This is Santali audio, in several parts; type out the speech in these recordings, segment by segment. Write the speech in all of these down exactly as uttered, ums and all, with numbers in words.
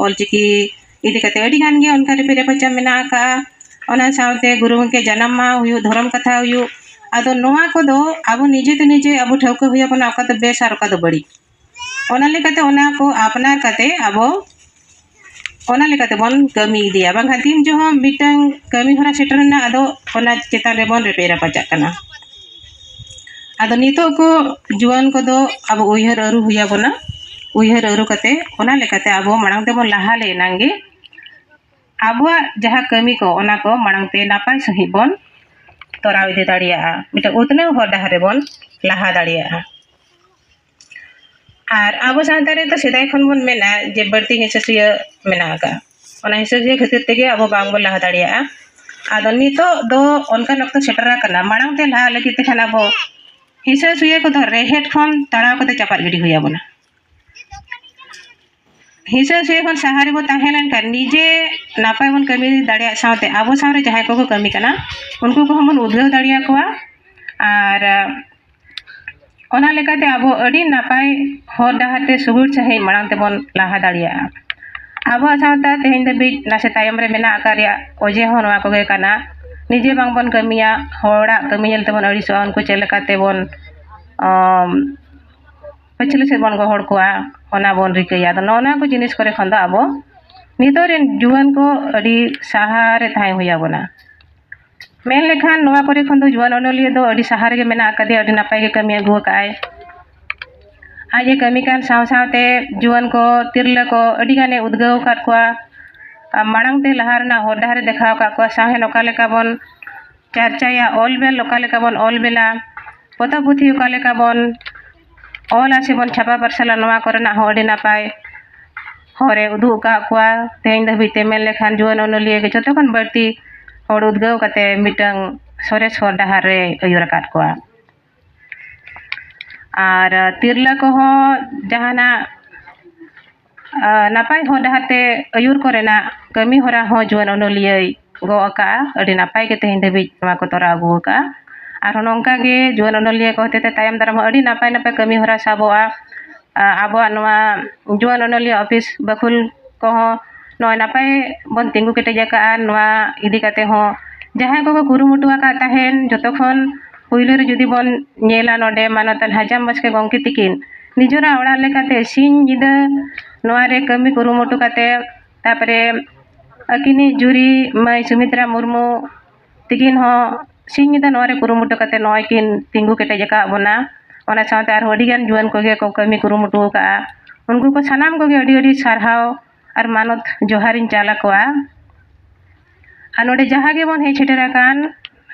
ᱚᱞᱪᱤᱠᱤ ᱤᱫᱤ ᱠᱟᱛᱮ ᱟᱹᱰᱤ ᱜᱟᱱ ᱜᱮ ᱚᱱᱠᱟ ᱨᱮᱯᱮᱡ ᱨᱟᱯᱟᱪᱟᱜ ᱢᱮᱱᱟᱜ ᱟᱠᱟᱫᱼᱟ᱾ ᱚᱱᱟ ᱥᱟᱶᱛᱮ ᱜᱩᱨᱩ ᱜᱚᱢᱠᱮ ᱡᱟᱱᱟᱢ ᱢᱟᱦᱟ ᱦᱩᱭᱩᱜ, ᱫᱷᱚᱨᱚᱢ ᱠᱟᱛᱷᱟ ᱦᱩᱭᱩᱜ, ᱟᱫᱚ ᱱᱚᱣᱟ ᱠᱚᱫᱚ ᱟᱵᱚ ᱱᱤᱡᱮ ᱛᱮ ᱱᱤᱡᱮ ᱟᱵᱚ ᱴᱷᱟᱹᱣᱠᱟᱹ ᱦᱩᱭ ᱟᱵᱚᱱᱟ ᱚᱠᱟ ᱫᱚ ᱵᱮᱥ ᱟᱨ ᱚᱠᱟ ᱫᱚ ᱵᱟᱹᱲᱤᱡ᱾ ᱚᱱᱟ ᱞᱮᱠᱟᱛᱮ ᱚᱱᱟ ᱠᱚ ᱟᱯᱱᱟᱨ ᱠᱟᱛᱮ ᱟᱵᱚ ᱚᱱᱟ ᱞᱮᱠᱟᱛᱮ ᱵᱚᱱ ᱠᱟᱹᱢᱤ ᱤᱫᱤᱭᱟ, ᱵᱟᱝᱠᱷᱟᱱ ᱛᱤᱱ ᱡᱚᱦᱚᱜ ᱢᱤᱫᱴᱟᱝ ᱠᱟᱹᱢᱤ ᱦᱚᱨᱟ ᱥᱮᱴᱮᱨ ᱮᱱᱟ, ᱟᱫᱚ ᱚᱱᱟ ᱪᱮᱛᱟᱱ ᱨᱮᱵᱚᱱ ᱨᱮᱯᱮᱡ ᱨᱟᱯᱟᱪᱟᱜ ᱠᱟᱱᱟ᱾ ᱟᱫᱚ ᱱᱤᱛᱚᱜ ᱠᱚ ᱡᱩᱣᱟᱹᱱ ᱠᱚᱫᱚ ᱟᱵᱚ ᱩᱭᱦᱟᱹᱨ ᱟᱹᱨᱩ ᱦᱩᱭ ᱟᱵᱚᱱᱟ᱾ ᱩᱭᱦᱟᱹᱨ ᱟᱹᱨᱩ ᱠᱟᱛᱮ ᱚᱱᱟ ᱞᱮᱠᱟᱛᱮ ᱟᱵᱚ ᱢᱟᱲᱟᱝ ᱛᱮᱵᱚᱱ ᱞᱟᱦᱟ ᱞᱮ ᱮᱱᱟᱝ ᱜᱮ ᱟᱵᱚᱣᱟᱜ ᱡᱟᱦᱟᱸ ᱠᱟᱹᱢᱤ ᱠᱚ, ᱚᱱᱟ ᱠᱚ ᱢᱟᱲᱟᱝ ᱛᱮ ᱱᱟᱯᱟᱭ ᱥᱟᱺᱦᱤᱡ ᱵᱚᱱ ᱛᱚᱨᱟᱣ ᱤᱫᱤ ᱫᱟᱲᱮᱭᱟᱜᱼᱟ, ᱢᱤᱫᱴᱟᱝ ᱩᱛᱱᱟᱹᱣ ᱦᱚᱨ ᱰᱟᱦᱟᱨ ᱨᱮᱵᱚᱱ ᱞᱟᱦᱟ ᱫᱟᱲᱮᱭᱟᱜᱼᱟ᱾ ᱟᱨ ᱟᱵᱚ ᱥᱟᱶᱛᱟ ᱨᱮᱫᱚ ᱥᱮᱫᱟᱭ ᱠᱷᱚᱱ ᱵᱚᱱ ᱢᱮᱱᱟ ᱡᱮ ᱵᱟᱹᱲᱛᱤ ᱦᱤᱸᱥᱟᱹ ᱥᱩᱭᱟᱹ ᱢᱮᱱᱟᱜ ᱟᱠᱟᱫᱼᱟ᱾ ᱚᱱᱟ ᱦᱤᱸᱥᱟᱹ ᱥᱩᱭᱟᱹ ᱠᱷᱟᱹᱛᱤᱨ ᱛᱮᱜᱮ ᱟᱵᱚ ᱵᱟᱝᱵᱚᱱ ᱞᱟᱦᱟ ᱫᱟᱲᱮᱭᱟᱜᱼᱟ᱾ ᱟᱫᱚ ᱱᱤᱛᱚᱜ ᱫᱚ ᱚᱱᱠᱟᱱ ᱚᱠᱛᱚ ᱥᱮᱴᱮᱨ ᱟᱠᱟᱱᱟ, ᱢᱟᱲᱟᱝ ᱛᱮ ᱞᱟᱦᱟ ᱞᱟᱹᱜᱤᱫ ᱛᱮᱠᱷᱟᱱ ᱟᱵᱚ ᱦᱤᱸᱥᱟᱹ ᱥᱩᱭᱟᱹ ᱠᱚᱫᱚ ᱨᱮᱦᱮᱫ ᱠᱷᱚᱱ ᱛᱟᱲᱟᱣ ᱠᱟᱛᱮ ᱪᱟᱯᱟᱫ ᱜᱤᱰᱤ ᱦᱩᱭ ᱟᱵᱚᱱᱟ᱾ ᱦᱤᱸᱥᱟᱹ ᱥᱩᱭᱟᱹ ᱠᱷᱚᱱ ᱥᱟᱦᱟ ᱨᱮᱵᱚ ᱛᱟᱦᱮᱸ ᱞᱮᱱᱠᱷᱟᱱ ᱱᱤᱡᱮ ᱱᱟᱯᱟᱭ ᱵᱚᱱ ᱠᱟᱹᱢᱤ ᱫᱟᱲᱮᱭᱟᱜ ᱥᱟᱶᱛᱮ ᱟᱵᱚ ᱥᱟᱶᱨᱮ ᱡᱟᱦᱟᱸᱭ ᱠᱚᱠᱚ ᱠᱟᱹᱢᱤ ᱠᱟᱱᱟ ᱩᱱᱠᱩ ᱠᱚᱦᱚᱸ ᱵᱚᱱ ᱩᱫᱽᱜᱟᱹᱣ ᱫᱟᱲᱮᱭᱟᱠᱚᱣᱟ᱾ ᱟᱨ ᱚᱱᱟ ᱞᱮᱠᱟᱛᱮ ᱟᱵᱚ ᱟᱹᱰᱤ ᱱᱟᱯᱟᱭ ᱦᱚᱨ ᱰᱟᱦᱟᱨ ᱛᱮ ᱥᱩᱜᱩᱲ ᱥᱟᱺᱦᱤᱡ ᱢᱟᱲᱟᱝ ᱛᱮᱵᱚᱱ ᱞᱟᱦᱟ ᱫᱟᱲᱮᱭᱟᱜᱼᱟ᱾ ᱟᱵᱚᱣᱟᱜ ᱥᱟᱶᱛᱟ ᱛᱮᱦᱮᱧ ᱫᱷᱟᱹᱵᱤᱡ ᱱᱟᱥᱮ ᱛᱟᱭᱚᱢ ᱨᱮ ᱢᱮᱱᱟᱜ ᱟᱠᱟᱫ ᱨᱮᱭᱟᱜ ᱚᱡᱮ ᱦᱚᱸ ᱱᱚᱣᱟ ᱠᱚᱜᱮ ᱠᱟᱱᱟ᱾ ᱱᱤᱡᱮ ᱵᱟᱝᱵᱚᱱ ᱠᱟᱹᱢᱤᱭᱟ, ᱦᱚᱲᱟᱜ ᱠᱟᱹᱢᱤ ᱧᱮᱞ ᱛᱮᱵᱚᱱ ᱟᱹᱲᱤᱥᱚᱜᱼᱟ, ᱩᱱᱠᱩ ᱪᱮᱫ ᱞᱮᱠᱟᱛᱮᱵᱚᱱ ᱟᱢ, ᱯᱟᱹᱪᱷᱞᱟᱹ ᱥᱮᱫ ᱵᱚᱱ ᱜᱚᱦᱚᱲ ᱠᱚᱣᱟ, ᱚᱱᱟ ᱵᱚᱱ ᱨᱤᱠᱟᱹᱭᱟ᱾ ᱟᱫᱚ ᱱᱚᱜᱼᱚ ᱱᱚᱣᱟ ᱠᱚ ᱡᱤᱱᱤᱥ ᱠᱚᱨᱮ ᱠᱷᱚᱱ ᱫᱚ ᱟᱵᱚ ᱱᱤᱛᱚᱜ ᱨᱮᱱ ᱡᱩᱣᱟᱹᱱ ᱠᱚ ᱟᱹᱰᱤ ᱥᱟᱦᱟ ᱨᱮ ᱛᱟᱦᱮᱸ ᱦᱩᱭ ᱟᱵᱚᱱᱟ᱾ ᱢᱮᱱ ᱞᱮᱠᱷᱟᱱ ᱱᱚᱣᱟ ᱠᱚᱨᱮ ᱠᱷᱚᱱ ᱫᱚ ᱡᱩᱣᱟᱹᱱ ᱚᱱᱚᱞᱤᱭᱟᱹ ᱫᱚ ᱟᱹᱰᱤ ᱥᱟᱦᱟ ᱨᱮᱜᱮ ᱢᱮᱱᱟᱜ ᱟᱠᱟᱫᱮᱭᱟ, ᱟᱹᱰᱤ ᱱᱟᱯᱟᱭ ᱜᱮ ᱠᱟᱹᱢᱤ ᱟᱹᱜᱩ ᱟᱠᱟᱫᱼᱟᱭ᱾ ᱟᱡ ᱮ ᱠᱟᱹᱢᱤ ᱠᱟᱱ ᱥᱟᱶ ᱥᱟᱶᱛᱮ ᱡᱩᱣᱟᱹᱱ ᱠᱚ, ᱛᱤᱨᱞᱟᱹ ᱠᱚ ᱟᱹᱰᱤ ᱜᱟᱱᱮ ᱩᱫᱽᱜᱟᱹᱣ ᱟᱠᱟᱫ ᱠᱚᱣᱟ᱾ ᱟᱨ ᱢᱟᱲᱟᱝ ᱛᱮ ᱞᱟᱦᱟ ᱨᱮᱱᱟᱜ ᱦᱚᱨ ᱰᱟᱦᱟᱨ ᱮ ᱫᱮᱠᱷᱟᱣ ᱟᱠᱟᱫ ᱠᱚᱣᱟ᱾ ᱥᱟᱶᱦᱮᱫ ᱚᱠᱟ ᱞᱮᱠᱟ ᱵᱚᱱ ᱪᱟᱨᱪᱟᱭᱟ, ᱚᱞ ᱵᱮᱞ ᱚᱠᱟ ᱞᱮᱠᱟ ᱵᱚᱱ ᱚᱞ ᱵᱮᱞᱟ, ᱯᱚᱛᱚᱵ ᱯᱩᱛᱷᱤ ᱚᱠᱟ ᱞᱮᱠᱟ ᱵᱚᱱ ᱚᱞᱟ ᱥᱮᱵᱚᱱ ᱪᱷᱟᱯᱟ ᱯᱟᱨᱥᱟᱞᱟ, ᱱᱚᱣᱟ ᱠᱚᱨᱮᱱᱟᱜ ᱦᱚᱸ ᱟᱹᱰᱤ ᱱᱟᱯᱟᱭ ᱦᱚᱨᱮ ᱩᱫᱩᱜ ᱟᱠᱟᱫ ᱠᱚᱣᱟ᱾ ᱛᱮᱦᱮᱧ ᱫᱷᱟᱹᱵᱤᱡ ᱛᱮ ᱢᱮᱱ ᱞᱮᱠᱷᱟᱱ ᱡᱩᱣᱟᱹᱱ ᱚᱱᱚᱞᱤᱭᱟᱹ ᱜᱮ ᱡᱚᱛᱚ ᱠᱷᱚᱱ ᱵᱟᱹᱲᱛᱤ ᱦᱚᱲ ᱩᱫᱽᱜᱟᱹᱣ ᱠᱟᱛᱮ ᱢᱤᱫᱴᱟᱝ ᱥᱚᱨᱮᱥ ᱦᱚᱨ ᱰᱟᱦᱟᱨ ᱨᱮ ᱟᱹᱭᱩᱨ ᱟᱠᱟᱫ ᱠᱚᱣᱟ᱾ ᱟᱨ ᱛᱤᱨᱞᱟᱹ ᱠᱚᱦᱚᱸ ᱡᱟᱦᱟᱱᱟᱜ ᱟᱨ ᱱᱟᱯᱟᱭ ᱦᱚᱨ ᱰᱟᱦᱟᱨ ᱛᱮ ᱟᱹᱭᱩᱨ ᱠᱚᱨᱮᱱᱟᱜ ᱠᱟᱹᱢᱤ ᱦᱚᱨᱟ ᱦᱚᱸ ᱡᱩᱣᱟᱹᱱ ᱚᱱᱚᱞᱤᱭᱟᱹᱭ ᱜᱚᱜ ᱟᱠᱟᱫᱼᱟ᱾ ᱟᱹᱰᱤ ᱱᱟᱯᱟᱭ ᱜᱮ ᱛᱮᱦᱮᱧ ᱫᱷᱟᱹᱵᱤᱡ ᱱᱚᱣᱟ ᱠᱚ ᱛᱚᱨᱟᱣ ᱟᱹᱜᱩ ᱟᱠᱟᱫᱼᱟ᱾ ᱟᱨᱦᱚᱸ ᱱᱚᱝᱠᱟ ᱜᱮ ᱡᱩᱣᱟᱹᱱ ᱚᱱᱚᱞᱤᱭᱟᱹ ᱠᱚ ᱦᱚᱛᱮᱛᱮ ᱛᱟᱭᱚᱢ ᱫᱟᱨᱟᱢ ᱦᱚᱸ ᱟᱹᱰᱤ ᱱᱟᱯᱟᱭ ᱱᱟᱯᱟᱭ ᱠᱟᱹᱢᱤ ᱦᱚᱨᱟ ᱥᱟᱵᱚᱜᱼᱟ᱾ ᱟᱨ ᱟᱵᱚᱣᱟᱜ ᱱᱚᱣᱟ ᱡᱩᱣᱟᱹᱱ ᱚᱱᱚᱞᱤᱭᱟᱹ ᱚᱯᱷᱤᱥ ᱵᱟᱠᱷᱩᱞ ᱠᱚᱦᱚᱸ ᱱᱚᱜᱼᱚᱭ ᱱᱟᱯᱟᱭ ᱵᱚᱱ ᱛᱤᱸᱜᱩ ᱠᱮᱴᱮᱡ ᱟᱠᱟᱫᱼᱟ᱾ ᱱᱚᱣᱟ ᱤᱫᱤ ᱠᱟᱛᱮ ᱦᱚᱸ ᱡᱟᱦᱟᱸᱭ ᱠᱚᱠᱚ ᱠᱩᱨᱩᱢᱩᱴᱩ ᱟᱠᱟᱫ ᱛᱟᱦᱮᱱ, ᱡᱚᱛᱚ ᱠᱷᱚᱱ ᱯᱩᱭᱞᱩ ᱨᱮ ᱡᱩᱫᱤ ᱵᱚᱱ ᱧᱮᱞᱟ, ᱱᱚᱰᱮ ᱢᱟᱱᱚᱛᱟᱱ ᱦᱟᱡᱟᱢ ᱵᱟᱥᱠᱮ ᱜᱚᱢᱠᱮ ᱛᱤᱠᱤᱱ ᱱᱤᱡᱮᱨᱟᱜ ᱚᱲᱟᱜ ᱞᱮᱠᱟᱛᱮ ᱥᱤᱧ ᱧᱤᱫᱟᱹ ᱱᱚᱣᱟ ᱨᱮ ᱠᱟᱹᱢᱤ ᱠᱩᱨᱩᱢᱩᱴᱩ ᱠᱟᱛᱮ, ᱛᱟᱨᱯᱚᱨᱮ ᱟᱹᱠᱤᱱᱤᱡ ᱡᱩᱨᱤ ᱢᱟᱹᱭ ᱥᱩᱢᱤᱛᱨᱟ ᱢᱩᱨᱢᱩ ᱛᱤᱠᱤᱱ ᱦᱚᱸ ᱥᱤᱧ ᱧᱤᱫᱟᱹ ᱱᱚᱣᱟ ᱨᱮ ᱠᱩᱨᱩᱢᱩᱴᱩ ᱠᱟᱛᱮ ᱱᱚᱜᱼᱚᱭ ᱠᱤᱱ ᱛᱤᱸᱜᱩ ᱠᱮᱴᱮᱡ ᱟᱠᱟᱫ ᱵᱚᱱᱟ᱾ ᱚᱱᱟ ᱥᱟᱶᱛᱮ ᱟᱨᱦᱚᱸ ᱟᱹᱰᱤ ᱜᱟᱱ ᱡᱩᱣᱟᱹᱱ ᱠᱚᱜᱮ ᱠᱚ ᱠᱟᱹᱢᱤ ᱠᱩᱨᱩᱢᱩᱴᱩ ᱟᱠᱟᱫᱼᱟ᱾ ᱩᱱᱠᱩ ᱠᱚ ᱥᱟᱱᱟᱢ ᱠᱚᱜᱮ ᱟᱹᱰᱤ ᱟᱹᱰᱤ ᱥᱟᱨᱦᱟᱣ ᱟᱨ ᱢᱟᱱᱚᱛ ᱡᱚᱦᱟᱨᱤᱧ ᱪᱟᱞ ᱟᱠᱚᱣᱟ᱾ ᱟᱨ ᱱᱚᱰᱮ ᱡᱟᱦᱟᱸ ᱜᱮᱵᱚᱱ ᱦᱮᱡ ᱥᱮᱴᱮᱨ ᱟᱠᱟᱱ,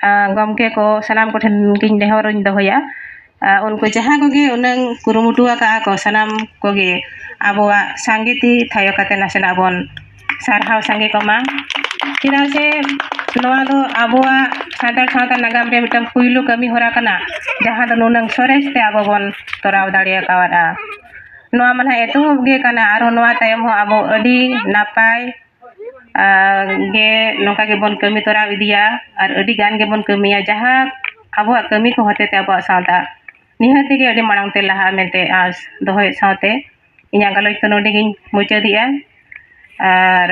ᱟ, ᱜᱚᱢᱠᱮ ᱠᱚ ᱥᱟᱱᱟᱢ ᱠᱚᱴᱷᱮᱱ ᱜᱤᱧ ᱱᱮᱦᱚᱨᱤᱧ ᱫᱚᱦᱚᱭᱟ, ᱟ, ᱩᱱᱠᱩ ᱡᱟᱦᱟᱸ ᱠᱚᱜᱮ ᱩᱱᱟᱹᱝ ᱠᱩᱨᱩᱢᱩᱴᱩ ᱟᱠᱟᱫᱼᱟ ᱠᱚ, ᱥᱟᱱᱟᱢ ᱠᱚᱜᱮ ᱟᱵᱚᱣᱟᱜ ᱥᱟᱸᱜᱮ ᱛᱤ ᱛᱷᱟᱭᱚ ᱠᱟᱛᱮ ᱱᱟᱥᱮᱱᱟᱜ ᱵᱚᱱ ᱥᱟᱨᱦᱟᱣ ᱥᱟᱸᱜᱮ ᱠᱚᱢᱟ᱾ ᱪᱮᱫᱟᱜ ᱥᱮ ᱱᱚᱣᱟ ᱫᱚ ᱟᱵᱚᱣᱟᱜ ᱥᱟᱱᱛᱟᱲ ᱥᱟᱶᱛᱟ ᱱᱟᱜᱟᱢ ᱨᱮ ᱢᱤᱫᱴᱟᱝ ᱯᱩᱭᱞᱩ ᱠᱟᱹᱢᱤ ᱦᱚᱨᱟ ᱠᱟᱱᱟ, ᱡᱟᱦᱟᱸ ᱫᱚ ᱱᱩᱱᱟᱹᱝ ᱥᱚᱨᱮᱥ ᱛᱮ ᱟᱵᱚ ᱵᱚᱱ ᱛᱚᱨᱟᱣ ᱫᱟᱲᱮ ᱟᱠᱟᱣᱟᱫᱼᱟ᱾ ᱱᱚᱣᱟ ᱢᱟ ᱱᱟᱦᱟᱜ ᱮᱛᱚᱦᱚᱵ ᱜᱮ ᱠᱟᱱᱟ, ᱟᱨᱦᱚᱸ ᱱᱚᱣᱟ ᱛᱟᱭᱚᱢ ᱦᱚᱸ ᱟᱵᱚ ᱟᱹᱰᱤ ᱱᱟᱯᱟᱭ ᱟᱨ ᱜᱮ ᱱᱚᱝᱠᱟ ᱜᱮᱵᱚᱱ ᱠᱟᱹᱢᱤ ᱛᱚᱨᱟᱣ ᱤᱫᱤᱭᱟ ᱟᱨ ᱟᱹᱰᱤ ᱜᱟᱱ ᱜᱮᱵᱚᱱ ᱠᱟᱹᱢᱤᱭᱟ, ᱡᱟᱦᱟᱸ ᱟᱵᱚᱣᱟᱜ ᱠᱟᱹᱢᱤ ᱠᱚ ᱦᱚᱛᱮᱛᱮ ᱟᱵᱚᱣᱟᱜ ᱥᱟᱶᱛᱟ ᱱᱤᱦᱟᱹᱛ ᱛᱮᱜᱮ ᱟᱹᱰᱤ ᱢᱟᱲᱟᱝ ᱛᱮ ᱞᱟᱦᱟᱜᱼᱟ ᱢᱮᱱᱛᱮ ᱟᱸᱥ ᱫᱚᱦᱚᱭᱮᱫ ᱥᱟᱶᱛᱮ ᱤᱧᱟᱹᱜ ᱜᱟᱞᱚᱪ ᱫᱚ ᱱᱚᱰᱮ ᱜᱤᱧ ᱢᱩᱪᱟᱹᱫᱮᱜᱼᱟ᱾ ᱟᱨ